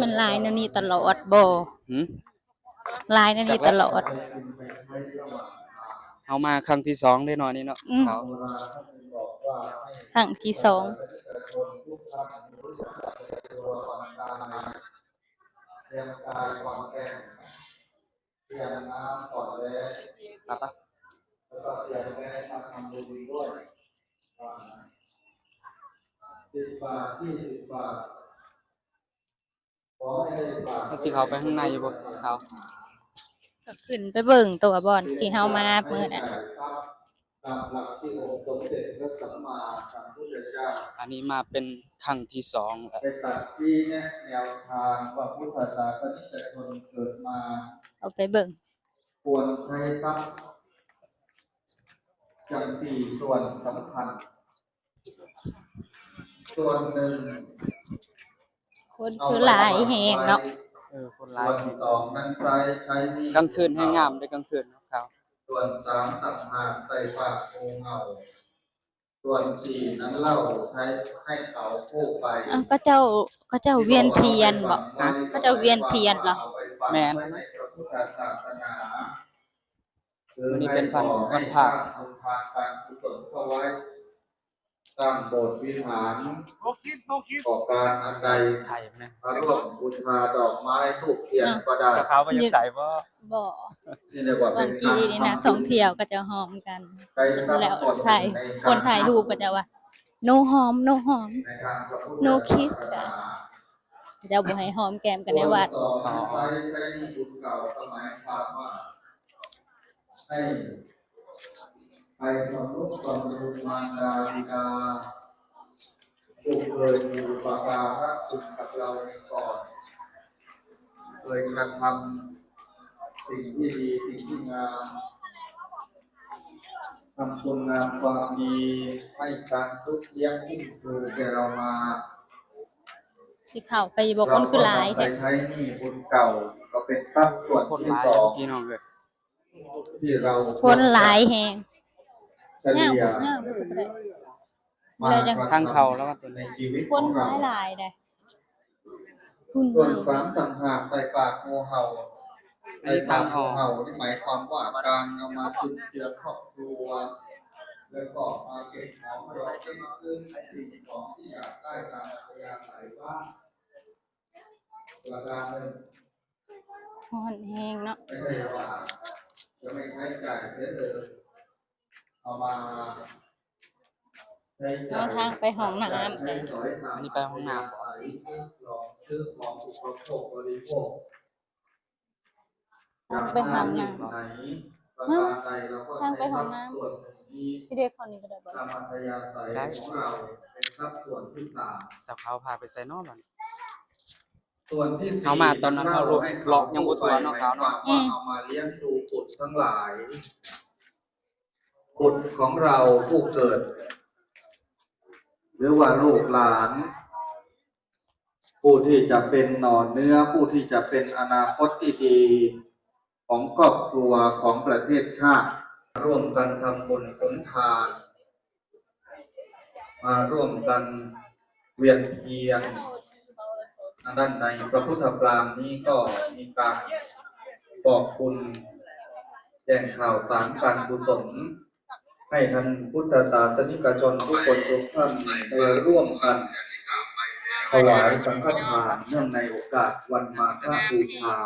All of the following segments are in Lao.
ມັນຫຼາຍແນວນີ້ຕະຫຼອດບໍ່? ຫືມ? ຫຼາຍແນວນີ້ຕະຫຼອດ. ເຮົາມາຄັ້ງທີສອງເດ້ເນາະນີ້ເນາະ. ອືມ ເຮົາ ຄັ້ງທີສອງ. ເອີ ໄປ ແລ້ວກໍຕຽມແວ່ມາທຳບຸນດ້ວຍ ສິບບາດ ຊາວບາດ ຂໍໃຫ້ໄດ້ບາດ ມັນຊິເຂົ້າໄປຂ້າງໃນຢູ່ບໍ່? ເຂົ້າ ກໍຂຶ້ນໄປເບິ່ງຕົວບ່ອນທີ່ເຮົາມາມື້ນັ້ນ. ຕາມຫຼັກທີ່ອົງສົມເດັດພະສຳມາສຳພຸດທະເຈົ້າ ອັນນີ້ມາເປັນຄັ້ງທີສອງແລ້ວ ໄດ້ຕັດຊີ້ແນະແນວທາງພະພຸດທະສາສະນິກະຊົນເກີດມາ ເອົາໄປເບິ່ງ ຄວນໃຊ້ຊັບຈັ່ງສີ່ສ່ວນສຳຄັນ. ສ່ວນໜຶ່ງ ຄົນຄືຫຼາຍແຮງເນາະ. ເອີ ຄົນຫຼາຍແຮງ. ສ່ວນສອງນັ້ນໃຊ້ ໃຊ້ມີດ ກາງຄືນແຮງງາມເດ້ ກາງຄືນເນາະ. ສ່ວນສາມຕ່າງຫາກໃສ່ປາກງູເຫົ່າ. ສ່ວນສີ່ນັ້ນເລົ່າໃຫ້ ໃຫ້ເຂົາຜູ້ໄປ. ອ້າວ ເຂົາເຈົ້າ ເຂົາເຈົ້າວຽນທຽນບໍ? ຮະ? ເຂົາເຈົ້າວຽນທຽນເນາະ. ແມ່ນ. ໃນພະພຸດທະສາສະໜາ ຄືໃຫ້ ຂໍໃຫ້ສ້າງໂຮງທານການກຸສົນເຂົ້າໄວ້ ສ້າງໂບດວິຫານ ກໍ່ການອັນໃດ ມາຮ່ວມບູຊາດອກໄມ້ທູບທຽນກໍໄດ້. ເຈົ້າຂາວບໍ່ຢາກໃສ່ບໍ່? ບໍ່. ນີ້ເລີຍວ່າເປັນການທຳບຸນ. ບາງທີນີ້ນັກທ່ອງທ່ຽວເຂົາເຈົ້າຮ້ອງກັນ ແລ້ວຄົນຖ່າຍ ຄົນຖ່າຍຮູບເຂົາເຈົ້າວ່າ No ຫອມ No ຫອມ No kiss ເຂົາເຈົ້າບໍ່ໃຫ້ຫອມແກ້ມກັນໃນວັດ. ໃຫ້ ໃຫ້ເຄົາລົບບຳລຸງມານດາບິດາ ຜູ້ເຄີຍມີອຸປະກາລະຄຸນກັບເຮົາມາກ່ອນ, ເຄີຍກະທຳສິ່ງທີ່ດີ ສິ່ງທີ່ງາມ, ທຳຄຸນງາມຄວາມດີ ໃຫ້ການຊຸກລ້ຽງອຸ້ມຊູແກ່ເຮົາມາ. ຊິເຂົ້າໄປຢູ່ບໍ່? ຄົນຄືຫຼາຍແທ້. ເຮົາກໍຕ້ອງໄປໃຊ້ໜີ້ບຸນເກົ່າ ກໍເປັນຊັບສ່ວນທີສອງ. ຄົນຫຼາຍແຮງ. ຍາກ ຍາກ ທາງເຂົ້າແລ້ວ ຄົນຫຼາຍໆເດ້. ສ່ວນສາມຕ່າງຫາກໃສ່ປາກງູເຫົ່າ. ໃສ່ປາກງູເຫົ່ານີ້ໝາຍຄວາມວ່າການເອົາມາຈຸນເຈືອຄອບຄົວ ແລ້ວກໍມາເກັບຫອມລອມລິບ ຄືສິ່ງຂອງທີ່ຢາກໄດ້ຕາມອັດທະຍາໄສບ້າງ. ປະການໜຶ່ງ ຮ້ອນແຮງເນາະ. ໄມ່ໃຊ່ວ່າຈະໄມ່ໃຊ້ຈ່າຍເສຍເລີຍ ເອົາມາໃຊ້ຈ່າຍ. ເອົາທາງໄປຫ້ອງນ້ຳ. ອັນນີ້ໄປຫ້ອງນ້ຳບໍ? ຊື້ຂອງ ຊື້ຂອງອຸປະໂພກບໍລິໂພກ. ທາງໄປຫ້ອງນ້ຳ. ທາງໄປຫ້ອງນ້ຳ. ທີ່ເດັກເຂົານີ້ກໍໄດ້ບໍ? ໄດ້. ສາວຂາວພາໄປໃສເນາະບັດນີ້? ເຮົາມາຕອນນັ້ນເຮົາເລາະຍັງບໍ່ທົ່ວເນາະ ຂາວເນາະ. ອືມ. ເອົາມາລ້ຽງດູບຸດທັງຫຼາຍ, ບຸດຂອງເຮົາຜູ້ເກີດ ຫຼືວ່າລູກຫຼານ ຜູ້ທີ່ຈະເປັນໜໍ່ເນື້ອ, ຜູ້ທີ່ຈະເປັນອະນາຄົດທີ່ດີຂອງຄອບຄົວ, ຂອງປະເທດຊາດ, ຮ່ວມກັນທຳບຸນສຸນທານ, ມາຮ່ວມກັນວຽນທຽນ. ອັນນັ້ນໃນພະພຸດທະປາງນີ້ກໍມີການບອກບຸນ, ແຈ້ງຂ່າວສານການກຸສົນ ໃຫ້ທ່ານພຸດທະສາສະນິກະຊົນທຸກຄົນທຸກທ່ານໄດ້ຮ່ວມກັນ ຖວາຍສັງຄະທານເນື່ອງໃນໂອກາດວັນມາຄະບູຊາ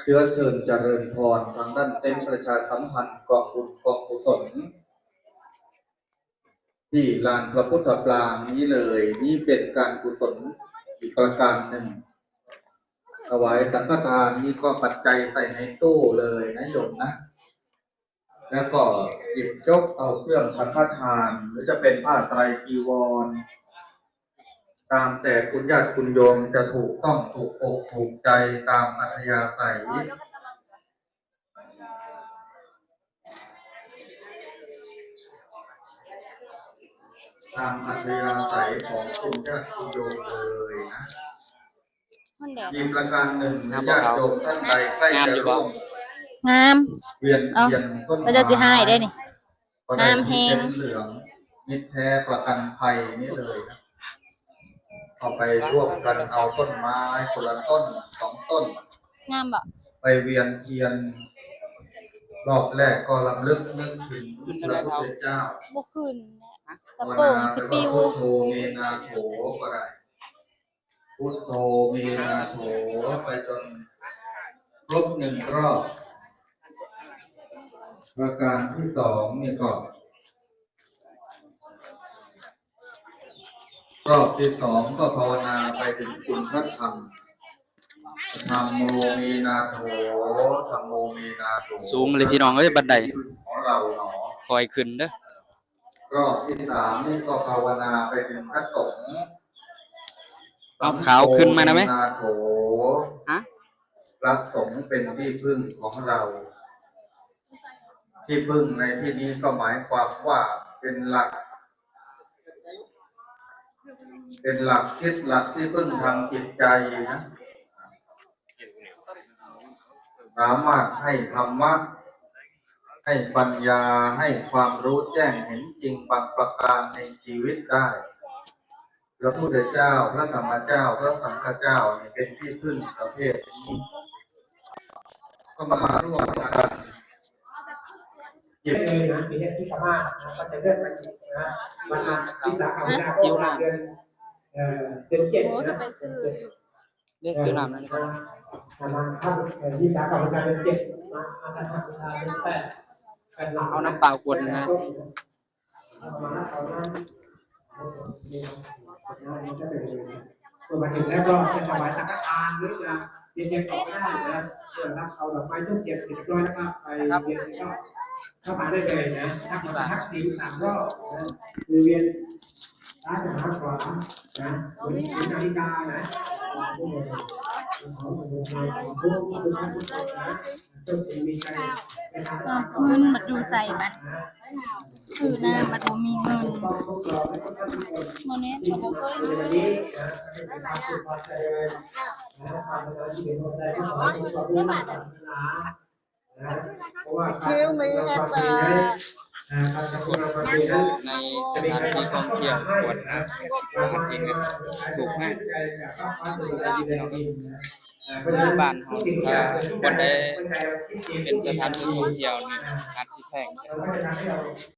ເຊື້ອເຊີນຈະເລີນພອນທາງດ້ານເຕັນປະຊາສຳພັນກອງບຸນກອງກຸສົນ ທີ່ລານພະພຸດທະປາງນີ້ເລີຍ. ນີ້ເປັນການກຸສົນອີກປະການໜຶ່ງ. ຖວາຍສັງຄະທານນີ້ກໍປັດໄຈໃສ່ໃນຕູ້ເລີຍນະໂຍມນະ. ແລ້ວກໍຫຍິບຈົກເອົາເຄື່ອງສັງຄະທານ ຫຼືຈະເປັນຜ້າໄຕຣຈີວອນ ຕາມແຕ່ຄຸນຍາດຄຸນໂຍມຈະຖືກຕ້ອງຖືກອົກຖືກໃຈຕາມອັດທະຍາໄສ ຕາມອັດທະຍາໄສຂອງຄຸນຍາດຄຸນໂຍມເລີຍນະ. ອີກປະການໜຶ່ງ ຍາດໂຍມທ່ານໃດໃກ້ຈະຮ່ວມ ງາມ ວຽນທຽນຕົ້ນໄມ້ ເຂົາເຈົ້າຊິຮ້າຍເດ້ນີ້ ກໍໄດ້ ງາມແຮງ ທີ່ເຕັນເຫຼືອງມິດແທ້ປະກັນໄພນີ້ເລີຍນະ. ເອົາໄປຮ່ວມກັນເອົາຕົ້ນໄມ້ຄົນລະຕົ້ນສອງຕົ້ນ ງາມບໍ່? ໄປວຽນທຽນ ລອບແລກກໍລຳລຶກນຶກເຖິງພະພຸດທະເຈົ້າ ບໍ່ຂຶ້ນແຫຼະ ຕະໂປງຊິປິວ ພາວະນາໄປວ່າ ພຸດໂທເມນາໂຖ ກໍໄດ້ ພຸດໂທເມນາໂຖ ໄປຈົນຄົບໜຶ່ງຮອບ. ປະການທີສອງນີ້ກໍ ຮອບທີສອງກໍພາວະນາໄປເຖິງຄຸນພະທຳ ທຳໂມເມນາໂຖ ທຳໂມເມນາໂຖ ສູງເລີຍພີ່ນ້ອງເອີຍ ບັນໄດ ຂອງເຮົາເນາະ ຄ່ອຍຂຶ້ນເດີ. ຮອບທີສາມນີ້ກໍພາວະນາໄປເຖິງພະສົງ ເອົາຂາວຂຶ້ນມານຳແມ ທຳໂມເມນາໂຖ ຮະ ພະສົງເປັນທີ່ເພິ່ງຂອງເຮົາ. ທີ່ເພິ່ງໃນທີ່ນີ້ກໍໝາຍຄວາມວ່າເປັນຫຼັກ ເປັນຫຼັກຄິດ ຫຼັກທີ່ເພິ່ງທາງຈິດໃຈນະ ສາມາດໃຫ້ທຳມະ ໃຫ້ປັນຍາ ໃຫ້ຄວາມຮູ້ແຈ້ງເຫັນຈິງບາງປະການໃນຊີວິດໄດ້. ພະພຸດທະເຈົ້າ ພະທຳມະເຈົ້າ ພະສັງຄະເຈົ້ານີ້ເປັນທີ່ເພິ່ງປະເພດນີ້ ກໍມາຮ່ວມກັນ ເອີຍນະ ເຮັດທີ່ສະມານະ ກໍຈະເລີດໄປອີກນະ ວັນມາວິສາຂະບູຊາ ເດືອນ ເອີ ເດືອນເຈັດ ໂອ້ ນະ ກໍໄປຊື້ຢູ່ ໄດ້ຊື້ນ້ຳນັ້ນກໍໄດ້ ປະມານ ເອີ ວິສາຂະບູຊາເດືອນເຈັດ ມາ ມາສັງຄະບູຊາເດືອນແປດ ເອົານ້ຳເປົ່າກົດນະ. ເມື່ອມາເຖິງແລ້ວກໍຈະຖວາຍສັງຄະທານ ຫຼືຈະເຮັດຫຍັງກໍໄດ້ນະ ເພື່ອຮັບເອົາດອກໄມ້ທູບທຽນເສັດຮຽບຮ້ອຍ ແລ້ວກໍໄປວຽນກໍເຂົ້າມາໄດ້ເລີຍນະ ທັກສິນສາມຮອບນະ ຄືວຽນຊ້າຍໄປຫາຂວານະ ເໝືອນນາລິການະ. ເງິນມັນຢູ່ໃສບັດ ຊື້ນ້ຳບັດບໍ່ມີເງິນ ບໍ່ແນ່ ກໍບໍ່ເຄີຍມີ. ໃນສະຖານທີ່ທ່ອງທ່ຽວ ກວດນ້ຳກະສິກຳເອງ ຖືກມາກ ຖືກມາກ ພີ່ນ້ອງເອີຍ. ຢູ່ບ້ານເຮົາ ຖ້າບ່ອນໃດເປັນສະຖານທີ່ທ່ອງທ່ຽວນີ້ ອາດຊິແພງ. ເ